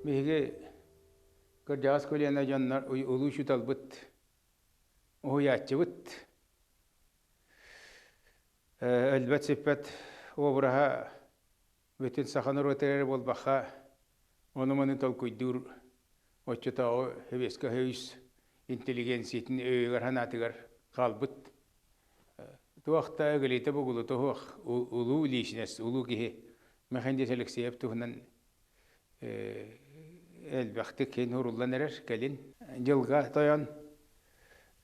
Биһиги кырдьаҕас көлүөнэ дьоннор улуу учууталбыт, уһуйааччыбыт өлбөт-сүппэт обраһа бүтүн саха норуота эрэ буолбакка, ону-маны толкуйдуур оччотооҕу Сэбиэскэй Союз интеллигенциятын өйүгэр-санаатыгар хаалбыт туох да ыгылыйта-бугулута суох улуу лиичинэс, улуу киһи Михаил Алексеев туһунан элбэхтик киһин уруллан эрэр кэлин. Дьылга тойон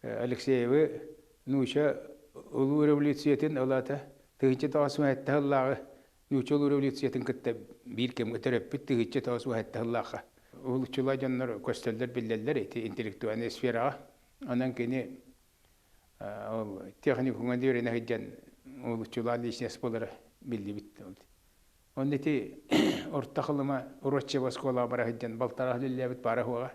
Алексеевы нууча улуу революциятын ылата 1907 сыллааҕы нууча улуу революциятын кытта биир кэмҥэ төрөппүт 1907 сыллаахха уһулуччулаа дьоннор көстөллөр биллэллэр ити интеллектуальнай сфераҕа. Онон кини ол техникумҥа үөрэнэ сылдьан уһулуччулаах личность буолара биллибит. Онно ити Орто Халыма Уроччево оскуолаҕа бара сылдьан балтараа үлэлээбит баара суоҕа.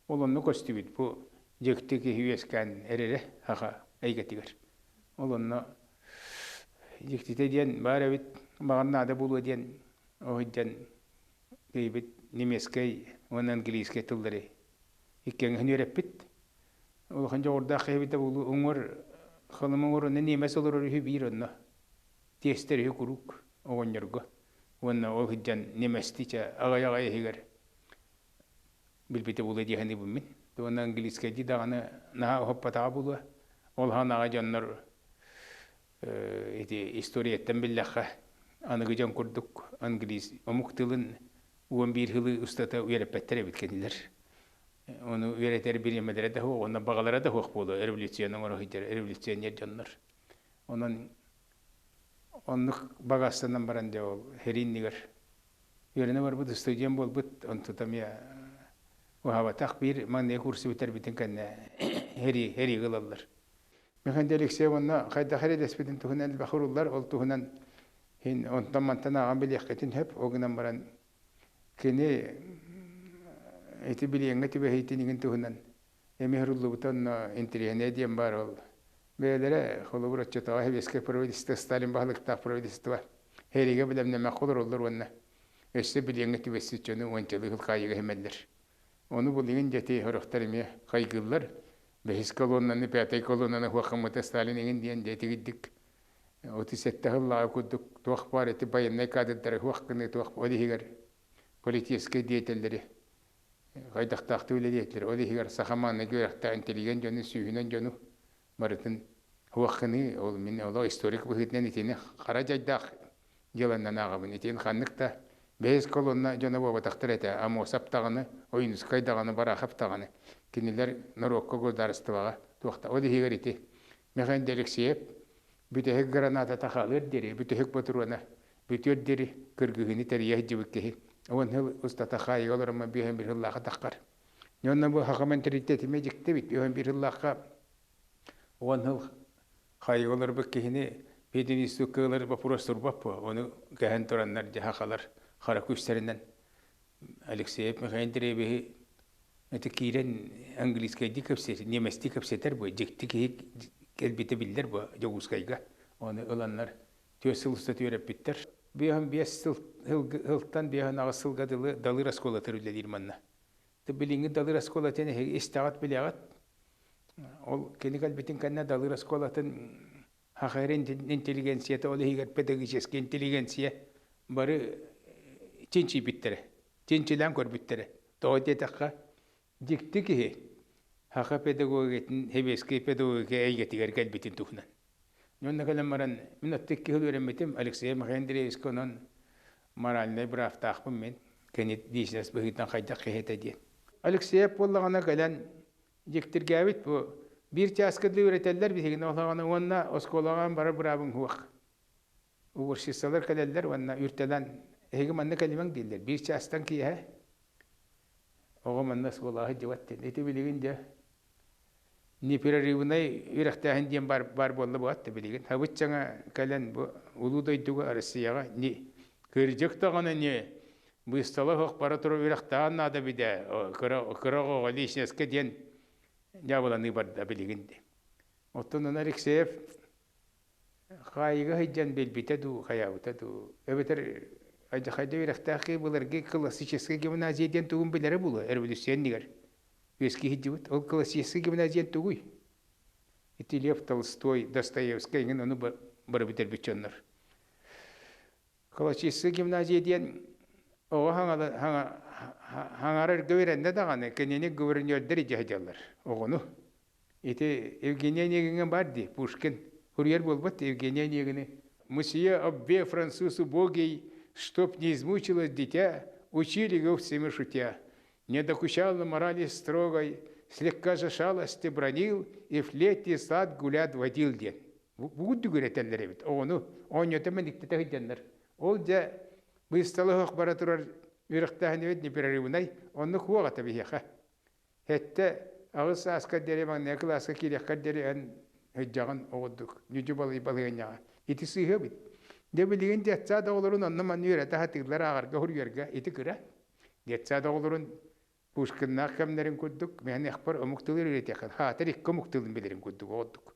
Ол онно көстүбүт бу дьикти киһи үөскээн эрэрэ саха эйгэтигэр. Ол онно дьиктитэ диэн баар эбит, баҕар наада буолуо диэн ол сылдьан киһибит немецкэй уонна английскай тыллары иккиэҥҥин үөрэппит. Улахан дьоҕурдаах киһи эбитэ буолуо уҥуор Халыма уҥуор онно ньиэмэс олорор үһү биир онно тиэстэр үһү куруук оҕонньорго уонна ол сылдьан неместичэ аҕай-аҕай иһигэр билбитэ буолуо дии саныыбын мин. Уонна английскайдыы даҕаны наһаа уһаппатаҕа буолуо. Ол ханаҕа дьоннор ити историяттан биллэххэ аныгы дьон курдук английс омук тылын 11 сылы устата үөрэппэттэр эбит кинилэр. Ону үөрэтэр бириэмэлэрэ да суох, уонна баҕалара да суох буолуо революцияны оҥоро сылдьар революционер дьоннор. Онон оннук багастанан баран дьэ ол сэрии үөрэнэ барбыт студент буолбут, онтута эмиэ уһаабатах биир маҥнайгы курсу бүтэрбитин кэннэ сэрии сэриигэ ылаллар. Михаил Алексеев онно хайдах эрэдэспитин туһунан элбэх уруллар, ол туһунан иһин онтон-мантан ааҕан билиэххитин сөп, ол гынан баран кини ити билиэҥҥэ түбэһиитин иҥин туһунан эмиэ суруллубута онно интэриэһинэй диэн баар ол. Бэйэлэрэ холобур оччотооҕу сэбиэскэй правительство Сталин баһылыктаах правительство сэриигэ бэлэмнэмэххэ олороллор уонна өссө билиэҥҥэ түбэспит дьону уончалыы сыл хаайыыга симэллэр. Ону билигин дьэ сорохтор эмиэ хайгыыллар. Бэһис колоннаны, пятай колоннаны хуоххаммыта Сталин эҥин диэн дьэ итигирдик 37 сыллааҕы курдук туох баар ити байыаннай кадрдары хуох гыныы туох ол иһигэр политическай деятеллэри хайдахтаахтык үлэлиэтилэр. Ол иһигэр саха мааннык үөрэхтээх интеллигент дьону, сүүһүнэн дьону барытын хуоххыныы, ол мин олох историк быһыытынан итини хара дьайдаах дьыаланнан ааҕабын. Итин ханнык да бэһис колонна дьоно буолбатахтар этэ. Амосов даҕаны, Ойуунускай даҕаны, Барахов даҕаны. Кинилэр норуокка государствоҕа туохта. Ол иһигэр ити Михаил Алексеев бүтэһик граната хаалыар диэри, бүтэһик ботуруона бүтүөр диэри кыргыһыыны тэрийэ сылдьыбыт киһи. Уон сыл устата хаайыыга олороммун 51 сыллаахха таххар. Онно бу саха мэнтэлитиэтэ дьикти эбит. 51 сыллаахха уон сыл хаайыыга олорбут киһини пединститукка ылар боппуруос турбат буо. Ону кэһэн тураннар дьэ сахалар хара күүстэринэн Алексеев Михаил Андреевиһы ити киирэн английскайдыы кэпсэтэр, немецтии кэпсэтэр бу дьикти киһи кэлбитэ биллэр бу Дьокуускайга. Ону ыланнар түөрт сыл устата үөрэппиттэр. 55 сыл сылтан 58 сылга дылы Далыр оскуолатыгар үлэлиир манна. Билиҥҥи Далыр оскуолатын эһиги истэҕит билэҕит. Ол кини кэлбитин кэннэ Далыр оскуолатын ХХР интеллигенцията, ол иһигэр педагогическай интеллигенция бары чинчийбиттэрэ, чинчилээн көрбүттэрэ. Тоҕо диэтэххэ, дьикти киһи саха педагогикатын, сэбиэскэй педагогика эйгэтигэр кэлбитин туһунан. Онно кэлэн баран, мин отто икки сыл үөрэммитим, Алексей Михаил Андреевичка онон моральнай бырааптаахпын мин, кини бизнес быһыытынан хайдах киһи этэ диэн. Алексеев буоллаҕына кэлэн дьиктиргээбит бу биир чааска дылы үөрэтэллэр биһигини олоҕуна уонна оскуолаҕа барар быраабыҥ суох. Уборщицалар кэлэллэр уонна үртэлэн эһиги манна кэлимэҥ дииллэр. Биир чаастан киэһэ оҕо манна оскуолаҕа сылдьыбат диэн. Ити билигин дьэ непрерывнай үөрэхтээһин диэн баар, баар буолла буолат да билигин. Хабыччаҥа кэлэн бу улуу дойдуга Россияҕа не кырдьык даҕаны не быыстала суох бара турар үөрэхтээҕин наада бидэ кыра кыра оҕоҕо личностка диэн дьаабыланыы барда билигин де. Оттон Алексеев хаайыыга сылдьан билбитэ дуу, хайаабыта дуу, эбэтэр Алдьархайда үөрэхтээх киһи былыргы классическай гимназия диэн тугун билэрэ буолуо революция иннигэр үөскии сылдьыбыт. Ол классическай гимназия диэн тугуй? Ити Лев Толстой, Достоевскай иҥин ону бары бүтэрбит дьоннор. Классическай гимназия диэн оҕо хаҥарарга үөрэннэ даҕаны кинини гувернердэр илдьэ сылдьаллар оҕону. Ити Евгений Онегиҥҥа баар дии, Пушкин. Курьер буолбат Евгений Онегины. Мусье оббе француз убогий, чтоб не измучилось дитя, учили его всеми шутя. Не докучал на морали строгой, слегка же шалости бронил и в летний сад гулят водил диэн. Бугут дүгүрэтэллэр эбит. Оҕону оонньото мэниктэтэ сылдьаннар. Ол дьэ быыстала оһох бара турар үөрэхтээһин эбит непрерывнай, оннук суох этэ биһиэхэ. Сэттэ, аҕыс сааскар диэри маҥнайгы кылааска киириэххэр диэри эн сылдьаҕын оҕурдук, ньүдьү-балый балаһыанньаҕа. Ити сыыһа эбит. Дьэ билигин детсад оҕолорун онно-манна үөрэтэ сатыыллар ааҕарга, суруйарга ити кыра. Детсад оҕолорун Пушкиннаах кэмнэрин курдук, мин эхпэр омук тылын үөрэтиэххин, хаатыр икки омук тылын билэрин курдук оҕурдук.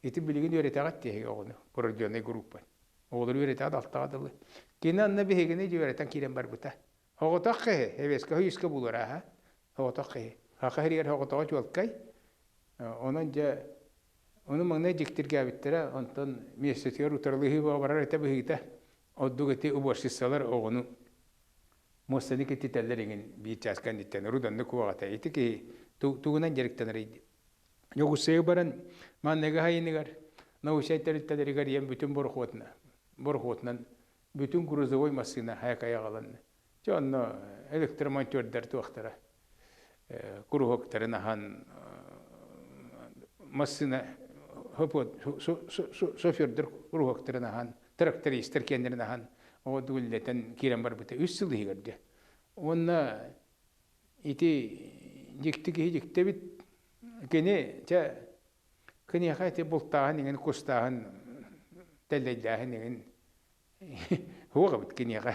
Ити билигин үөрэтэҕит тиһиги оҕону, порожденный группа. Оҕолору үөрэтэҕит алтаҕа дылы. Кини анна биһигини үөрэтэн киирэн барбыта. Оҕотох киһи, эбиэскэ үскэ булар ааһа. Оҕотох киһи. Саха сиригэр оҕотоҕо чуолкай. Онон дьэ, ону маҥнай дьиктиргээбиттэрэ, онтон миэстэтигэр утарылаһыы барар этэ быһыыта. Ордук ити уборщицалар оҕону муостаны киттитэллэр иҥин биир чаас кэнниттэн руданны куоҕата. Ити киһи тугунан дьарыктанарый? Дьокуускайга баран манныгы хайыныгар научнай тэрилтэлэригэр ийэм бүтүн борохуотунан борохуотунан бүтүн грузовой массыына хайа аҕаланна. Дьэ онно электромонтердар туохтара куруһуоктарын аһан массыына шофердар куруһуоктарын аһан трактористар киэннэрин аһан оҕо үллэтэн киирэн барбыта үс сыл иһигэр дьэ. Уонна ити дьикти киһи дьикти эбит. Кини чэ киниэхэ ити бултааһын иҥин кустааһын тэллэйдээһин иҥин Суох эбит киниэхэ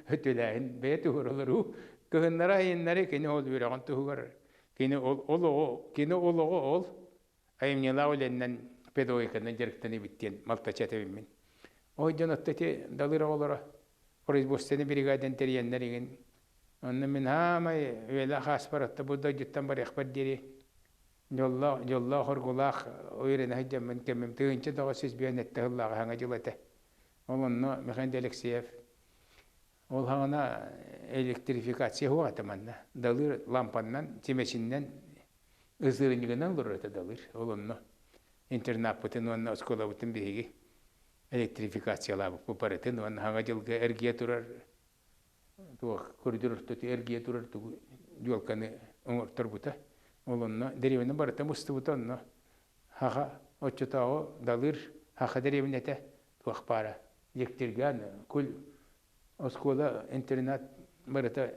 өтүлээһин бэйэ туһуралару кыһыннары айыннары кини ол үөрэҕин туһугар кини ол олоҕу кини олоҕу ол айымньылаах үлэннэн педагогиканан дьарыктаныбыт диэн малтача этэбин мин. Ол дьон отто ити далыр оҕолоро производственный бригадан тэрийэннэр игин онно мин хаамай үйэлээх ааспар отто бу дойдуттан барыахпар диэри дьоллоох дьоллоох оргулаах үөрэнэ сылдьаммын кэмим 1907 сыллааҕы саҥа дьыл этэ. Ол онно Михаил Алексеев ол хаҕына электрификация суох этэ манна. Далыр лампаннан, чимэчиннэн, ызырынньыгынан олорор этэ Далыр. Ол онно интернаппытын уонна оскуолабытын биһиги электрификациялаабыппыт барытын уонна хаҥа дьылга эргийэ турар туох коридор ортоту эргийэ турар тугу дьуолканы оҥорторбута. Ол онно дэриэбинэ барыта мустубута онно Хаха оччотооҕу Далыр Хаха дэриэбинэтэ туох баара Дьиктиргээн куль оскуола интернат барыта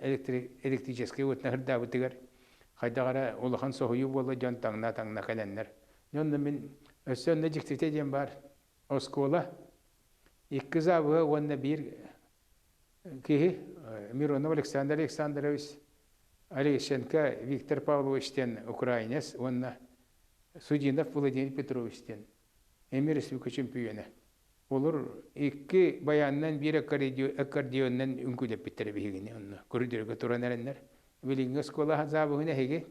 электрическэй уотунан сырдаабытыгар хайдах эрэ улахан соһуйуу буолла дьон таҥна-таҥна кэлэннэр. Дьэ онно мин өссө онно дьиктитэ диэн баар оскуола икки завуһа уонна биир киһи Миронов Александр Александрович Олещенко Виктор Павлович диэн украинец уонна Судинов Владимир Петрович диэн эмиэ республика чөмпүйүөнэ. Олор икки баянынан биир аккордеонунан үҥкүүлэппиттэрэ биһигини онно көрүдүөргэ туран эрэннэр. Билиҥҥи оскуола заабыһын эһиги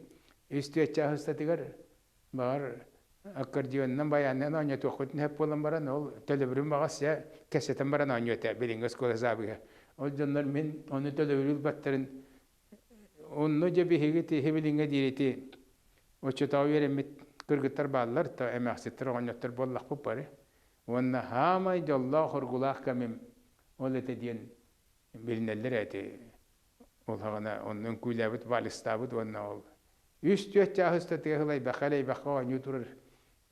үс түөрт чаас устатыгар баҕар аккордеонунан баянынан оонньотуоххутун сөп буолан баран ол төлөбүрүн баҕас дьэ кэпсэтэн баран оонньуо этэ билиҥҥи оскуола заабыһа. Ол дьоннор мин ону төлөбүрү ылбаттарын Онно дьэ биһиги тиһи билиҥҥэ диэри ити оччотооҕу үөрэммит кыргыттар бааллар, то эмээхситтэр оҕонньоттор буоллахпыт бары. Уонна хаамай дьоллоох-хоргулаах кэмим ол этэ диэн билинэллэр эти. Ол хаҕана онно үҥкүүлээбит, вальстаабыт уонна ол үс-түөрт чаас устатыгар сылайбакка элэйбэххэ оонньуу турар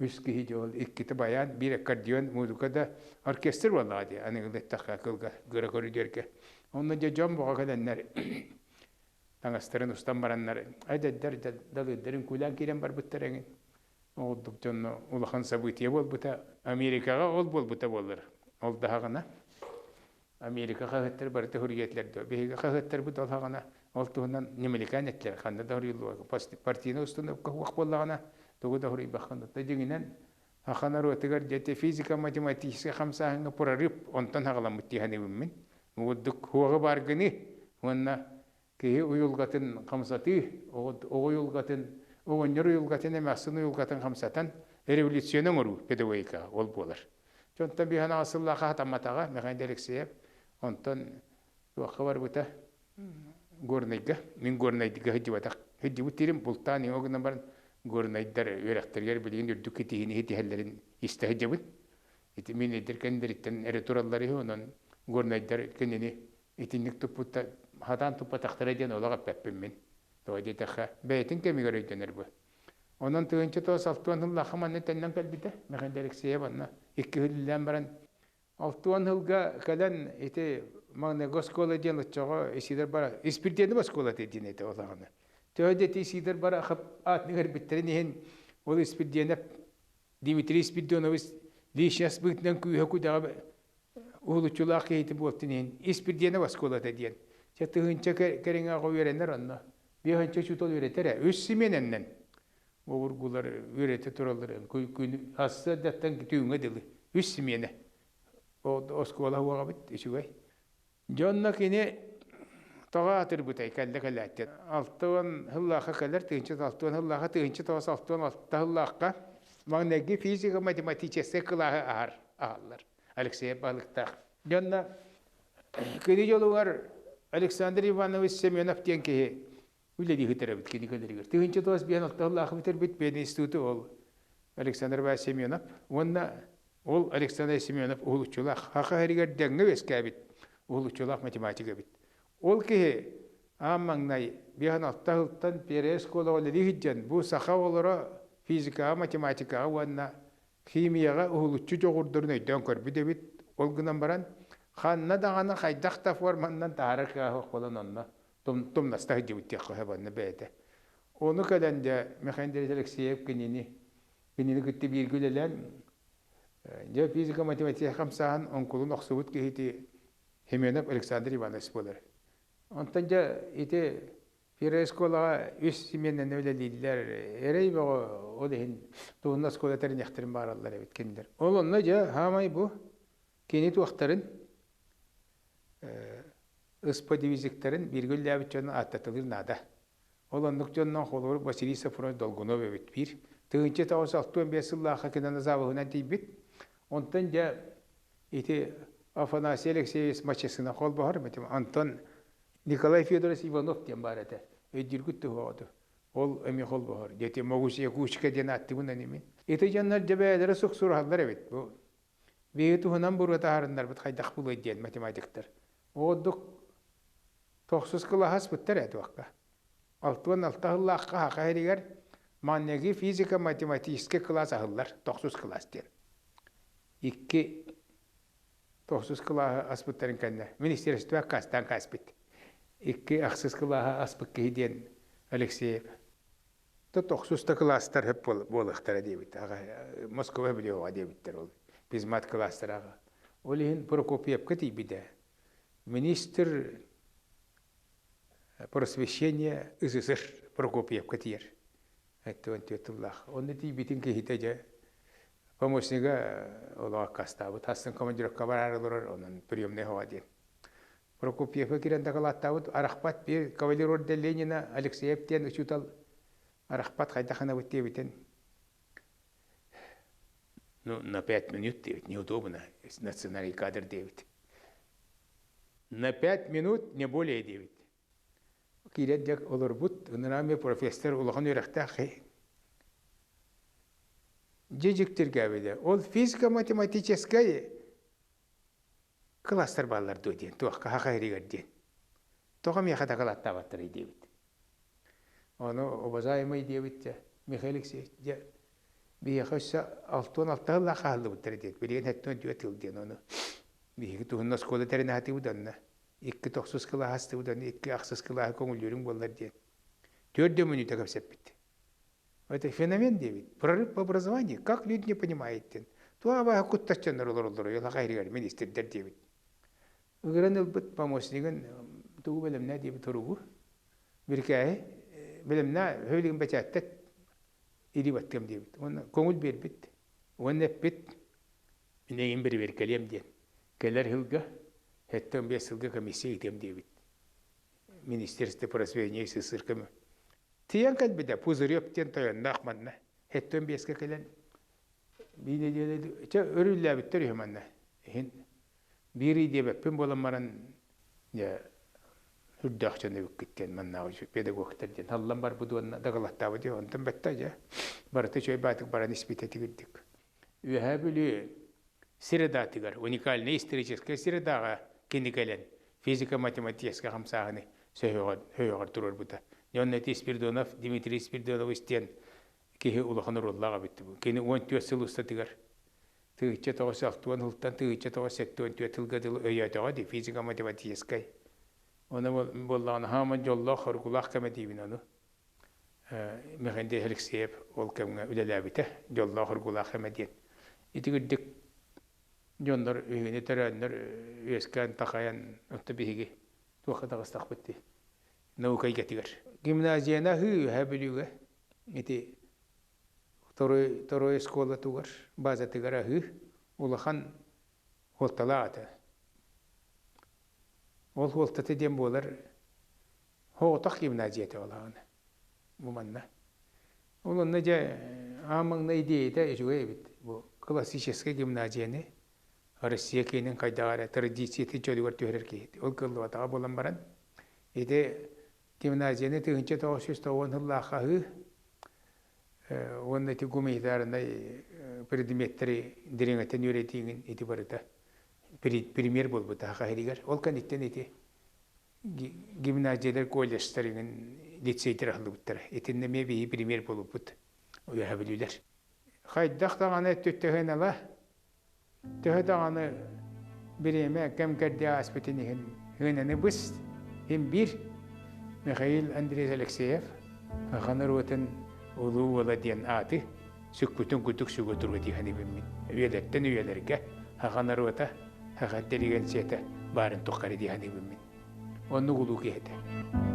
үс киһи дьэ ол иккитэ баян, биир аккордеон, музыка да оркестр буоллаҕа дии аныгы эттэххэ кылга кыра көрүдүөргэ. Онно дьэ дьон бөҕө кэлэннэр таҥастарын устан бараннар эдэрдэр далыырдар үҥкүүлээн киирэн барбыттар эҥин. Ол курдук дьонно улахан событие буолбута. Америкаҕа ол буолбута буоллар. Ол даһаҕына Америка хаһыаттара барыта суруйа этилэр дуо? Биһиги хаһыаттарбыт ол хаҕана ол туһунан ньимиликээн этилэр, ханна да суруйуллубакка. Партийнай установка суох буоллаҕына, тугу да суруйбаххын. Дьиҥинэн, саха норуотугар дьэ физико-математическай хамсааһыҥҥа прорыв онтон саҕаламмыт дии саныыбын мин. Мугурдук хуоҕа бааргыны уонна киһи уйулҕатын хамсатыы, оҕо уйулҕатын, оҕонньор уйулҕатын, эмээхсин уйулҕатын хамсатан революцияны оҥоруу педагогикаҕа ол буолар. Дьонтон биһан аҕыс сыллаахха хатамматаҕа Михаил Алексеев. Онтон туохха барбыта Горнайга. Мин Горнайга сылдьыбатах. Сылдьыбыт тирим бултаан иҥо гынан баран Горнайдар үөрэхтэригэр билигин үрдүк китиһини ситиһэллэрин истэ сылдьабын. Ити мин эдэр кэннилэриттэн эрэ тураллар үһү, онон Горнайдар кинини итинник туппутта хатаан туппатахтара диэн олох эппэппин мин. Тоҕо диэтэххэ, бэйэтин кэмигэр өйдөнөр бу. Онон тыһыынча тоҕус алтыан сыллаахха манна төннөн кэлбитэ. Михаил Алексеев онно икки сыл баран алтыан сылга кэлэн ити маҥнайгы оскуола диэн оччоҕо Исидор Бара Испирдиэнэп оскуолата диэн этэ ол аҕана. Төһө да ити Исидор Барахов аатын иҥэрбиттэрин иһин ол Испирдиэнэп Дмитрий Спиридонович личность быһыытынан күүһэ-күдэҕэ уһулуччулаах киһитэ буолтун иһин Испирдиэнэп оскуолата диэн. Чэ тыһыынча кэриҥэ оҕо үөрэнэр онно. Биэһинчэ учуутал үөрэтэр ээ. Үс симиэнэннэн обургулар үөрэтэ тураллар. Күн сарсыардаттан түүҥҥэ дылы. Үс симиэнэ. Оскуола уоҕабыт үчүгэй. Дьэ онно кини тоҕо аатырбытай кэллэ кэлээттин. 60 сыллаахха кэлэр, 1060 сыллаахха, 1966 сыллаахха маҥнайгы физико-математическай кылааһы аһар аһаллар Алексей Балыктаах. Дьэ онно кини дьолугар Александр Иванович Семенов диэн киһи үлэлии сытар эбит кини кэлэригэр. 1956 сыллаахха бүтэрбит пединституту ол Александр Иванович Семенов уонна Ол Александр Семенов уһулуччулаах, Саха сиригэр дэҥҥэ үөскээбит уһулуччулаах математик эбит. Ол киһи аан маҥнай 56 сылтан первая школаҕа үлэлии сылдьан бу саха оҕолоро физикаҕа, математикаҕа уонна химияҕа уһулуччу дьоҕурдарын өйдөөн көрбүт эбит. Ол гынан баран ханна даҕаны хайдах да форманнан таһаарар кыаҕа суох буолан онно тумнаста сылдьыбыт диэххэ сөп онно бэйэтэ. Ону кэлэн дьэ Михаил Алексеев кинини Кинини кытта бииргэ үлэлээн, дьэ физико-математика хамсааһын оҥкулун охсубут киһити Семенов Александр Иванович буолар. Онтон дьэ ити первая школаҕа үс симиэннэнэ үлэлииллэр. Эрэй бөҕө ол иһин туһунна оскуола тэриниэхтэрин баараллар эбит кинилэр. Ол онно дьэ хаамай бу кини туохтарын ысподивизиктарын бииргэ үлэлээбит дьону ааттатылыыр наада. Ол оннук дьоннон холобур Василий Сафронов Долгунов эбит биир. 1965 сыллаахха киноназавыһынан тиийбит. Онтон дьэ ити Афанасий Алексеевич Мачесына холбоһор Антон Николай Федорович Иванов диэн баар этэ. Өйдүүргүт туһуоҕуту. Ол эмиэ холбоһор. Дети могу Якучка диэн ааттыбын анимин. Ити дьоннор дьэ бэйэлэрэ суксуруһаллар эбит. Бу биһиги туһунан буруо таһаарыннарбыт хайдах булуой диэн математиктар. Оҕордук тохсус кылааһы аспыттар ээ туохха. 66 сыллаахха Саха сиригэр маҥнайгы физико-математическай кылаас аһыллар, тохсус кылаас диэн. Икки тохсус кылааһы аспыттарын кэннэ министерство аккаастаан кааспыт. Икки ахсыс кылааһы аспыт киһи диэн Алексеев. Тохсус да кылаастар хөп буолуохтара диэбит. Москва билиэҕэ диэбиттэр ол. Физмат кылаастара аҕа. Ол иһин Прокопьевка тиийбитэ. Министр просвещения СССР Прокопьевка тиийэр. 74 тыллаах. Онно тиийбитин киһитэ дьэ помощнига олох аккаастаабыт. Хастын командировка бараары олорор, онон приемный хоҕо диэн. Прокопьевка киирэн дакылааттаабыт арахпат биир кавалер орден Ленина Алексеев диэн учуутал арахпат хайдах гынабыт диэбитин ну на 5 минут диэбит неудобно национальный кадр диэбит на 5 минут не более диэбит киирэн дьэ олорбут ыныраа профессор улахан үөрэхтээх киһи дьэ дьиктиргээбитэ ол физико-математическай кылаастар бааллар дуо диэн туохха саха сиригэр диэн тоҕо миэхэ дакылааттаабаттарый диэбит ону уважаемый диэбит дьэ Михаил Алексеевич дьэ биһиэхэ өссө 66 сыллаах хааллыбыттар диэт билигин 74 тыл диэн ону биһиги туһунна оскуола тэринэ сатыыбыт онно икки тохсус кылааһы астыбыт онно икки ахсыс кылааһы көҥүллүүрүҥ буоллар диэн түөрт да мүнүүтэ кэпсэппит. Это феномен диэбит. Прорыв по образованию. Как люди не понимают диэн. Туох абааһы куттас дьоннор олороллор уйулҕа иһигэр министрдэр диэбит. Ыгыран ылбыт помощнигын тугу бэлэмнээ диэбит туругу. Бирикээһи бэлэмнээ өһүлүгүн бэчээттэт илии баттыам диэбит. Уонна көҥүл биэрбит. Уонна эппит мин эйигин бэрэбиэркэлиэм диэн. Кэлэр сылга. 75 сылга комиссия ыытыам диэбит. Министерство просвещения СССР көмө. Тиийэн кэлбитэ Пузырев диэн тойонноох манна. 75-ке кэлэн биир нэдиэлэ чэ өрүллээбиттэр үһү манна. Иһин биир ый диэбэппин буолан баран дьэ үрдээх дьон эбиккит диэн маннааҕы педагогтар диэн аллан барбыт уонна дакылаттаабыт үһү онтон бэтта дьэ барыта үчүгэй баатык баран испитэ тигирдик. Үөһээ Бүлүү средаатыгар уникальнай историческай средааҕа кини кэлэн физико-математическай хамсааһыны сөһүөҕэр туруорбута. Дьон эти Спиридонов Дмитрий Спиридонович диэн киһи улахан оруоллаах эбит. Кини 14 сыл устатыгар 1960 сылтан 1974 сылга дылы өйөөтөҕө дии физико-математическай. Ону буоллаҕына хааман дьоллоох, хоргулаах кэмэ диибин ону. Михаил Алексеев ол кэмҥэ үлэлээбитэ, дьоллоох ургулаах кэмэ диэн. Ити курдук дьоннор биһигини төрөөннөр үөскээн такайан отто биһиги туохха таҕыстахпыт дии наука эйгэтигэр. Гимназияны аһыы үөһээ Бүлүүгэ ити второй, второй школатыгар базатыгар аһыы улахан суолталаах этэ. Ол суолтата диэн буолар Соҕотох гимназия этэ ол аҕаны. Бу манна. Ол онно дьэ аан маҥнай идиэйэтэ үчүгэй эбит. Бу классическай гимназияны Россия киинин хайдаҕа эрэ традициятын чөлүгэр түһэрэр киһи. Ол кыаллыбатаҕа буолан баран ити гимназияны 1990 сыллаахха аһыы уонна ити гуманитарнай предметтэри дириҥэтэн үөрэтиигин ити барыта пример буолбута саха сиригэр. Ол кэнниттэн ити гимназиялар, колледжтар иҥин лицейдэр аһыллыбыттара. Итиннэ эмиэ биһи пример буолбуппут үөһэ бүлүүлэр. Хайдах даҕаны өттүттэн ыла, төһө даҕаны бириэмэ кэм-кэрдии ааспытын иһин ыананы быс, иһин биир Михаил Андреевич Алексеев саха норуотун улуу уола диэн ааты сүкпүтүн курдук сүгэ туруо дии саныыбын мин. Үйэлэртэн үйэлэргэ саха норуота саха интеллигенцията баарын тухары дии саныыбын мин. Оннук улуу киһи этэ.